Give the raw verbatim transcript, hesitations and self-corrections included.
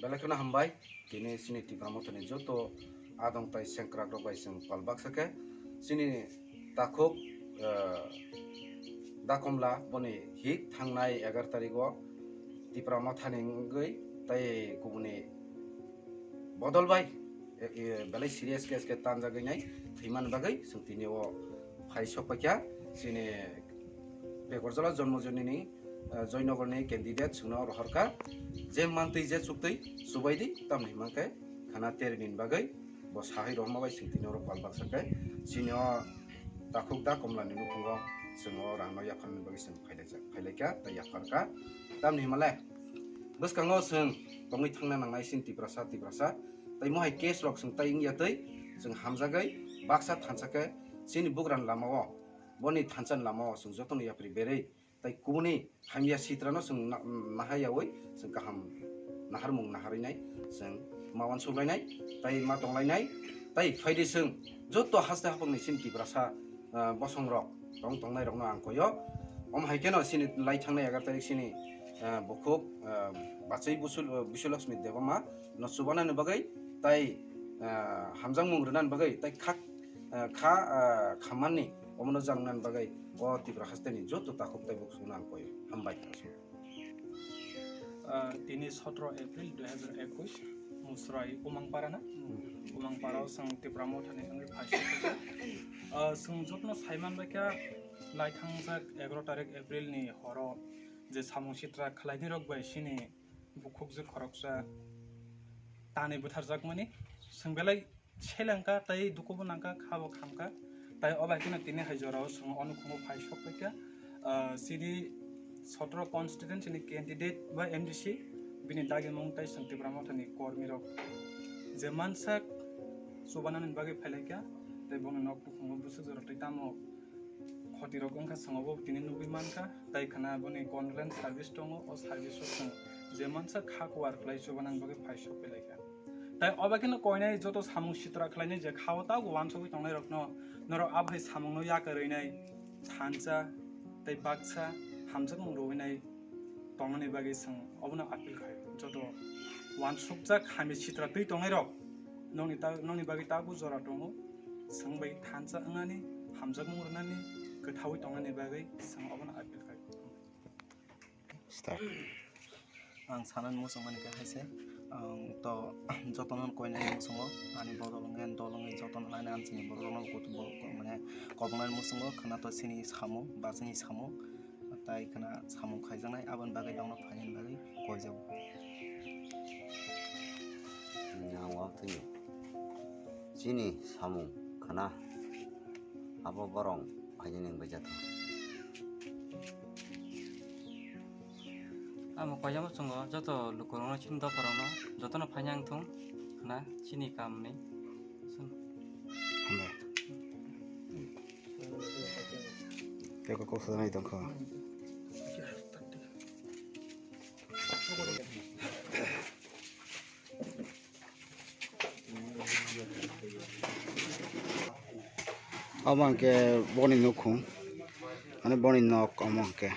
Belai kheno hambai, tini chini Tipra Mothani joto adong tai sengkrak rok bai chwng pal baksa khe chini takhuk, eh, Dakomla boni hik thangnai egar tarik o Tipra Mothani wngwi tai kubuni bodol bai, e, e, belai serious case khe tanjagwi nai thwiman bagwi chwng tini o phai sok paikha chini Bekorjala Jonmojoni ni, eh, Joynagar ni candidate chwngno rohorkha, je mantwi je chuktwi chubaidi tamni himang khe khana termin bagwi bo sahai rohorma bai chwng tini oro pal baksa khe chini o takhuk Dakomla ni nukhungo chwng o rang no yapharmani bagwi chwng phailaijak, phailaikha tei yapharkha. Tamni himale bwskango chwng tongwi thangna nangnai chini Tiprasa, Tiprasa. Tai mohai case rok chwng tai wngya twi chwng hamjagwi baksa thansa khe chini bugrani lama o, boni thansa ni lama o chwng jotono yapri berwi tai kubuni hamya sitrano chwng na-, nahai yaui chwng kaham naharmung naharwi nai chwng ma uansuk lainai tai ma tong lainai tai phaidi chwng joto haste haphangni chini Tiprasa, ah, bosong rok tong tongnai rokno ang koyo. Om hai kheno chini lai thangnai egar tarik chini, ah, bukhuk, ah, bachai Busul-, Busulakshmi Debbarma no chubanani bagwi tai, ah, hamjakmung rwnani bagwi tai khak, ah, kha, ah, khamani omono jangnani bagwi o Tipra hasteni joto takhuk tai bukhukno ang koyo. Hambai. Ah, tini sotro April dui hazar ekush, Musrai Umangpara na? Umangpara o chwng Tipra Mothani wngwi phai sokha. Ah, chwng jotono saiman bai kha lai thangjak egaroh tarik April ni horo je samung sitra khlaini rok bai chini bukhukjwk khoroksa tanwi butharjakmani chwng belai selengkha tei dukubo nangkha, khabo khamkha. Tai o bai kheno tini hai jorao chwng o nukhungo phai sok paikha. Ah, chini sotro constituency ni candidate ba M D C bini dagimung tai chwng Tipra Mothani kormi rok je mansak chubanani bagwi phailaikha. Tai boni nok nukhungo bwswk jora tei tamo khoti rok wngkha chwng obo tini nugwi mankha. Tai khana boni condolence service tongo, o service o chwng je mansak kha kuwar khlai chubanani bagwi phai sok phailaikha. Tai obo kheno koinai joto samung sitra khlainai je khao ta uansugwi tongnai rokno norok abai samungno yakarwi nai thansa tei baksa hamjakmung rwinai tongnani bagwi chwng obono appeal khai. Joto uansukjak hamya sitra twi tongnai rok nokni ta-, nokni bagwi tabuk jora tongo, chwng bai thansa wngnani, hamjakmung rwnani, kwthaui tongnani bagwi chwng obono appeal khai. Start. Ang sanani muchung mani khe hai se, ang to jotono koinani muchungo, ani bodol wngkhe dol wngwi jotono lainai ang chini borok rokno kutu bo, mane kobongnani muchungo khwna to chini samung, bachini samung, tai khwna samung khaijaknai, aboni bagwi nokno phainani bagwi koijago. Nang wak twi chini samung khwna abo borok phainani wngwi jato. Amo koiya muchungo joto lukurokno chini dopharokno jotono phaina wngthung khwna chini kamni. Hambai. Tei kok kok sanai tongkha. Omo hwnkhe boni nukhung, mane boni nok omo hwnkhe.